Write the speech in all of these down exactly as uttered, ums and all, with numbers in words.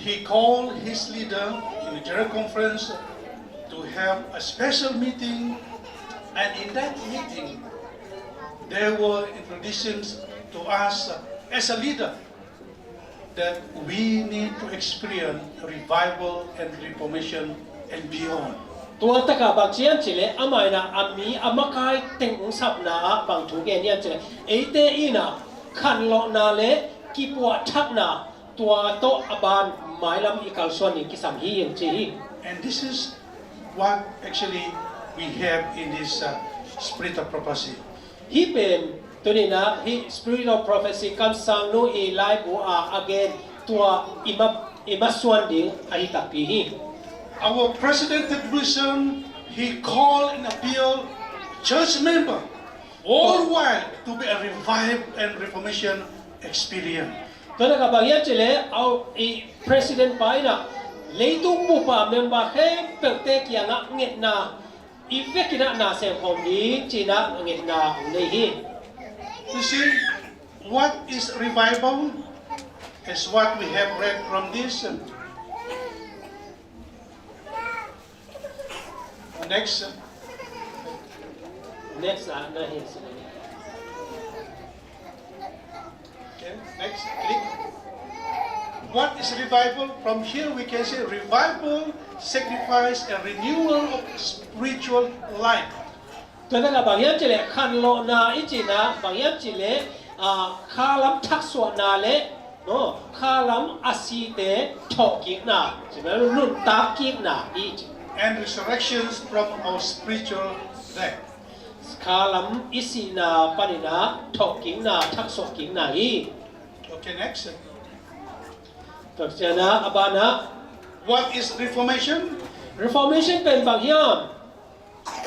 He called his leader in the General Conference to have a special meeting, and in that meeting, there were introductions to us as a leader that we need to experience revival and reformation and beyond. Tua takah bang ci hiam cih leh, amah in ah a mi a makai teng hong sapna ah bang thu gen hiam cih leh, eite in ah khanlawhna le kipuahthakna, tua tawh a ban mailam i kalsuan ding kisam hi, hong ci hi. And this is what actually we have in this, uh, spirit of prophecy. Hih pen tuni in ah hih Spirit of Prophecy kamsangnu i laibu a a gen tua i ma, i masuan ding ahi takpi hi. Our President Ted Wilson, he called and appealed church member worldwide to be a revival and reformation experience. Tua takah bang hiam cih leh, au, i President pa in ah leitung bup a member khempeuhte kiangah ngetna, i vekin ah na sem khawm ding ci-in ah ngetna hong nei hi. You see, what is revival? As what we have read from this. Next. Next, ah, na hi. Okay, next, click. What is revival? From here we can see revival signifies a renewal of spiritual life. Tua takah bang hiam cih leh, khanlawhna i cihna bang hiam cih leh, ah, khalam thaksuahna le, no, khalam a site thawhkikna, ci bel nuntak kikna hi ci. And resurrections from our spiritual death. Khalam i sihna panin ah thawhkikna, thaksuahkikna hi. Okay, next. Tua ciangin ah a ban ah, what is reformation? Reformation pen bang hiam?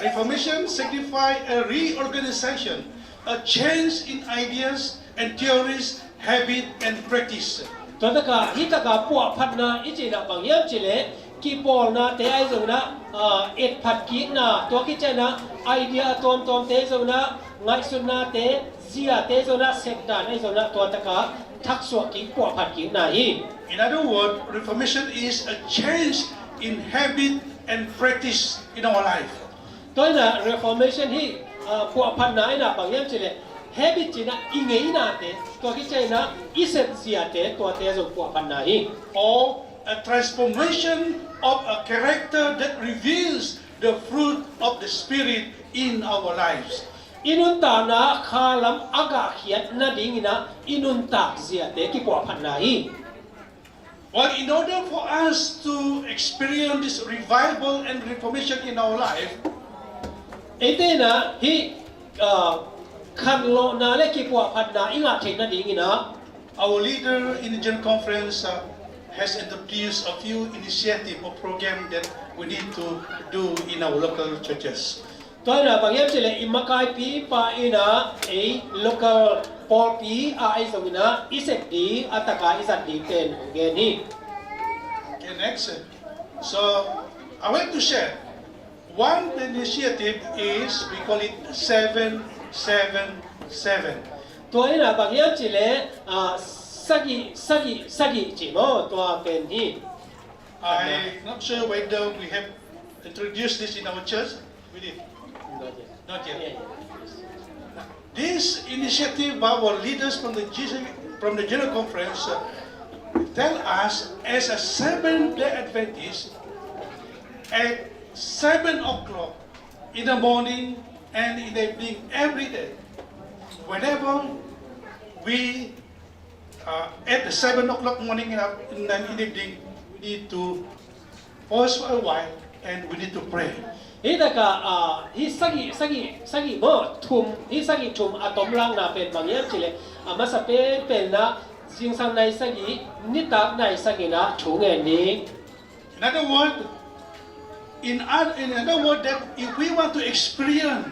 Reformation signify a reorganization, a change in ideas and theories, habit and practice. Tua takah, hih takah puahphatna i cihna bang hiam cih leh, kipawlnate ahi zongin ah, ah, etphat kikna, tua khit ciangin ah idea a tuamtuamte ahi zongin ah, ngaihsutnate, ziate ahi zongin ah, sepdan ahi zongin ah, tua takah thaksuah kik, puahphat kikna hi. In other words, reformation is a change in habit and practice in our life. Tua in ah reformation hi, ah, puahphatna in ah bang hiam cih leh, habit cihna i ngeinate, tua khit ciangin ah i sepziate, tuate zong puahphatna hi. Or a transformation of a character that reveals the fruit of the Spirit in our lives. I nuntakna khalam a gahkhiat nadingin ah i nuntak ziate kipuahphatna hi. Well, in order for us to experience this revival and reformation in our life, eite in ah hih, ah, khanlawhna le kipuahphatna i ngah theih nadingin ah, our leader in the General Conference, uh, has introduced a few initiative or program that we need to do in our local churches. Tua in ah bang hiam cih leh i makaipi pa in ah ei local pawlpi ah ahi zongin ah i sep ding, a takah i zat ding pen hong gen hi. Okay, next. So, I want to share. One initiative is, we call it seven seven seven. Tua in ah bang hiam cih leh, ah, sagih, sagih, sagih cih maw, tua pen hi. I'm not sure whether we have introduced this in our church. We did. Not yet. Not yet. Yeah, yeah. This initiative by our leaders from the G C, from the General Conference, uh, tell us, as a Seventh Day Adventist, at seven o'clock in the morning and in the evening every day, whenever we, uh, at the seven o'clock morning and in the evening, we need to pause for a while and we need to pray. Hih takah, ah, hih sagih, sagih, sagih maw, thum, hih sagih thum a tomlakna pen bang hiam cih leh, a masa penpen in ah zingsang nai sagih, nitak nai sagih in ah thu ngen ding. In other words, in oth-, in other words, that if we want to experience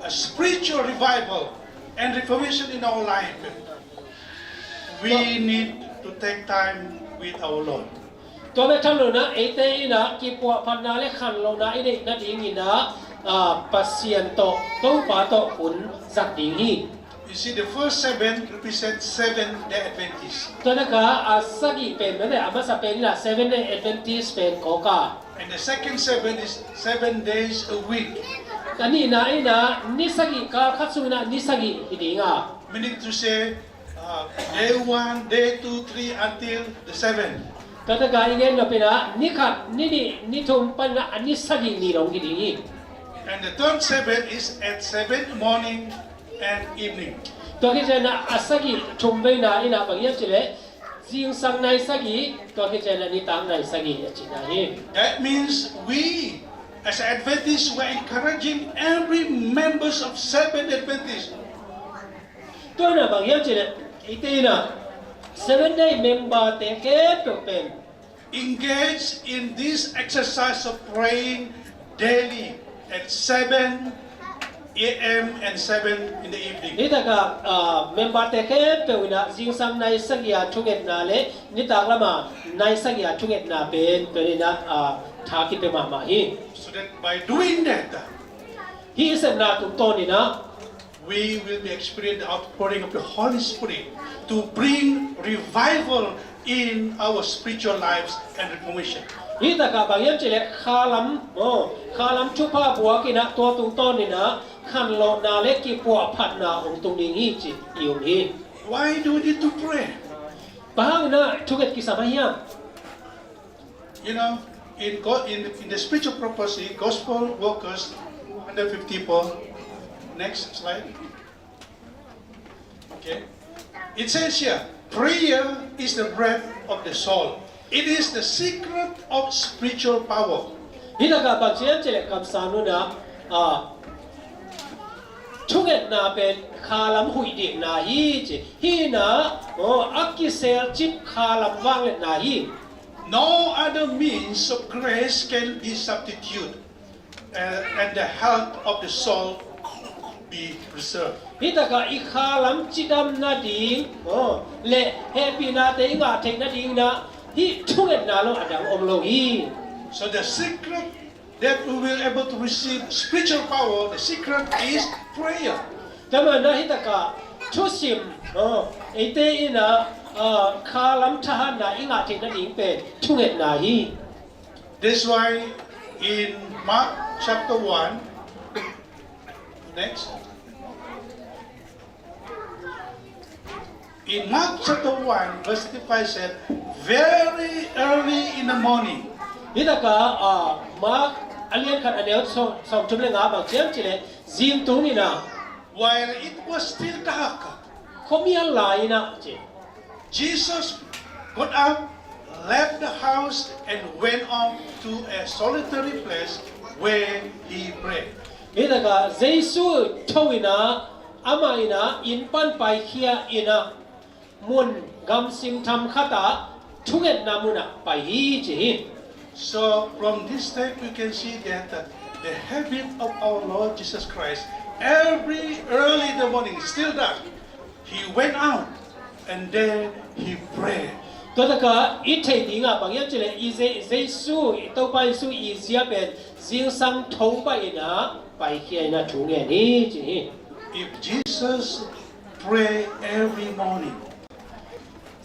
a spiritual revival and reformation in our life, we need to take time with our Lord. Tua bek tham lo in ah, eite in ah kipuahphatna le khanlawhna i neih nadingin ah, ah, Pasian tawh, Topa tawh hun zat ding hi. You see, the first seven represent Seventh Day Adventist. Tua taka a sagih pen mete a masa pen ina Seventh Day Adventist pen kawka. And the second seven is seven days a week. A nihna ina ni sagih kal khat sung ina ni sagih hi dinga. Meaning to say, uh, day one, day two, three until the seven. Tua taka i gen nop ina ni khat, ni nih, ni thum pan ina a ni sagih ni dong hi ding hi. And the third seven is at seven morning and evening. Tua khit ciangin a sagih thum veina ina bang hiam cih leh zingsang nai sagih, tua khit ciangin nitak nai sagih a cihna hi. That means we, as Adventists, we are encouraging every members of Seventh Adventist Tua ina bang hiam cih leh eite ina Seventh Day member te khempeuh pen engage in this exercise of praying daily at seven a m and seven in the evening. Hi taka, ah, member te khempeuh ina zingsang nai sagih a thungetna le nitak lama nai sagih a thungetna pen pen ina, ah, tha kipia mahmah hi. So that by doing that, uh, Hih i sepna tungtawn ina we will be experiencing the outpouring of the Holy Spirit to bring revival in our spiritual lives and reformation. Hih taka bang hiam cih leh khalam, oh, khalam thupha buak ina tua tungtawn ina khanlawhna le kipuahphatna hong tung ding hi ci i um hi. Why do we need to pray? Bang hang ina thunget kisam a hiam? You know, in, God, in, in the spiritual prophecy, gospel workers, hundred fifty people. Next slide. Okay. It says here, prayer is the breath of the soul. It is the secret of spiritual power. Hih taka bang ci hiam cih leh kamsang nuna, ah, thungetna pen khalam huih dikna hi ci. Hih ina, oh, a kiselcip khalam vangliatna hi. No other means of grace can be substitute, uh, and the health of the soul be preserved. Hih taka i khalam cidam nading, oh, le hehpihna te i ngah theih nading ina hih thungetna lo a dang om lo hi. So the secret that we will able to receive spiritual power, the secret is prayer. Tua manin hih taka thusim, oh, eite ina, ah, khalam thahatna i ngah theih nading pen thungetna hi. That's why in Mark chapter one, next. In Mark chapter one, verse thirty-five said, "Very early in the morning." Hih taka, ah, Mark a lian khat a neu sawm, sawmthum le nga bang ci hiam cih leh zingtung ina. While it was still dark, khuamial lai ina ci. Jesus got up, left the house, and went off to a solitary place where he prayed. Hih taka Jesu tho ina amah ina inn pan paikhia ina mun gamsing tham khat ah thungetna mun ah pai hi ci hi. So from this text, we can see that, uh, the habit of our Lord Jesus Christ, every early in the morning, still dark, he went out and then he prayed. Tua taka i theih dingah bang hiam cih leh i Je-, Jesu, i Topa Jesu i zia pen zingsang tho pah ina paikhia ina thu ngen hi ci hi. If Jesus pray every morning,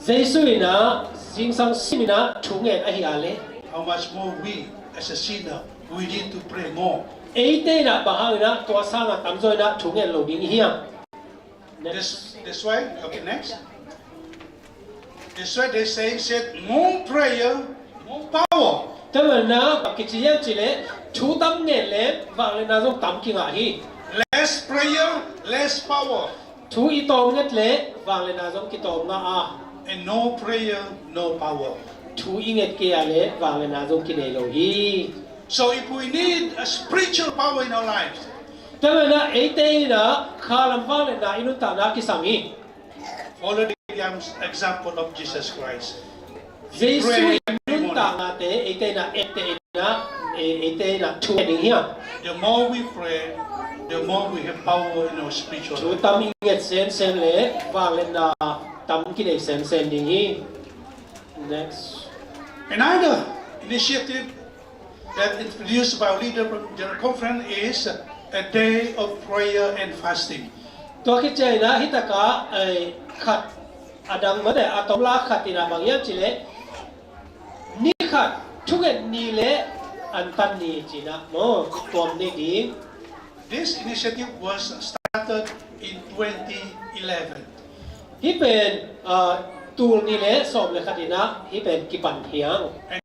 Jesu ina zingsang sim ina thu ngen ahih leh, how much more we as a sinner, we need to pray more. Eite ina bang hang ina tua sangah tamzaw ina thu ngen lo ding i hiam? That's, that's why, okay, next. That's why they say, said, "More prayer, more power." Tua manin bang kici hiam cih leh thu tam ngen leh vangliatna zong tam kingah hi. Less prayer, less power. Thu i tawm nget leh vangliatna zong kitawm ngah a. And no prayer, no power. Thu i nget kei a leh vangliatna zong kinei lo hi. So if we need a spiritual power in our lives, Tua manin eite ina khalam vangliatna i nuntakna kisam hi. Follow the exam-, example of Jesus Christ. Jesu i nuntaknate eite ina ette ina, e-, eite ina thu ngen ding hiam? The more we pray, the more we have power in our spiritual Thu life. Tam i nget sensen leh vangliatna tam kinei sensen ding hi. Next. Another initiative that introduced by our leader from General Conference is a day of prayer and fasting. Tua khit ciangin ah hih takah, eh, khat a dang mate a tawmla khat in ah bang hiam cih leh ni khat thunget ni le antan ni ci-in ah maw, tuam ni ding. This initiative was started in twenty eleven. Hih pen, ah, tul nih le sawm le khat in ah hih pen kipan hi hang.